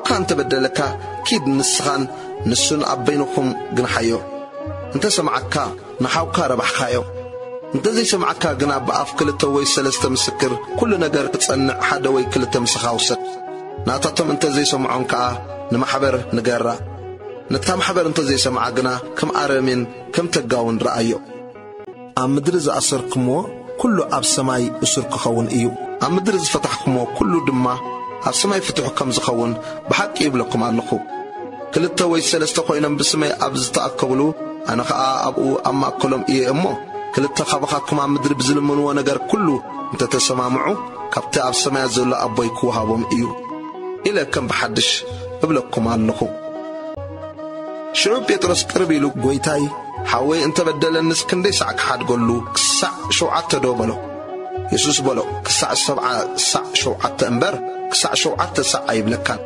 እኳ እንተ በደለካ፣ ኪድ ንስኻን ንሱን ኣብ በይንኹም ግንሓዮ። እንተ ሰምዓካ፣ ንሓውካ ረባሕካዮ። እንተ ዘይሰምዓካ ግና፣ ብኣፍ ክልተ ወይ ሰለስተ ምስክር፣ ኩሉ ነገር ክጸንዕ ሓደ ወይ ክልተ ምሳኻ ውሰድ። ናታቶም እንተ ዘይሰምዖም ከኣ፣ ንማሕበር ንገራ። ነታ ማሕበር እንተ ዘይሰምዓ ግና፣ ከም ኣረሜን ከም ተጋውን ረኣዮ። ኣብ ምድሪ ዝኣሰርክምዎ ኩሉ ኣብ ሰማይ እሱር ክኸውን እዩ። ኣብ ምድሪ ዝፈታሕክምዎ ኩሉ ድማ ኣብ ሰማይ ፍቱሕ ከም ዝኸውን ብሓቂ ይብለኩም ኣለኹ። ክልተ ወይ ሰለስተ ኮይኖም ብስመይ ኣብ ዝተኣከብሉ፣ ኣነ ኸኣ ኣብኡ ኣብ ማእከሎም እየ እሞ፣ ክልተ ካባኻትኩም ኣብ ምድሪ ብዝልምንዎ ነገር ኩሉ እንተ ተሰማምዑ፣ ካብቲ ኣብ ሰማያት ዘሎ ኣቦይ ክወሃቦም እዩ ኢለ ከም ብሓድሽ እብለኩም ኣለኹ። ሽዑ ጴጥሮስ ቅርብ ኢሉ፣ ጎይታይ፣ ሓወይ እንተ በደለንስ ክንደይ ሳዕ ክሓድገሉ? ክሳዕ ሸውዓተ ዶ? በሎ። የሱስ በሎ፣ ክሳዕ ሰብዓ ሳዕ ሸውዓተ እምበር፣ ክሳዕ ሸውዓተ ሳዕ ኣይብለካን።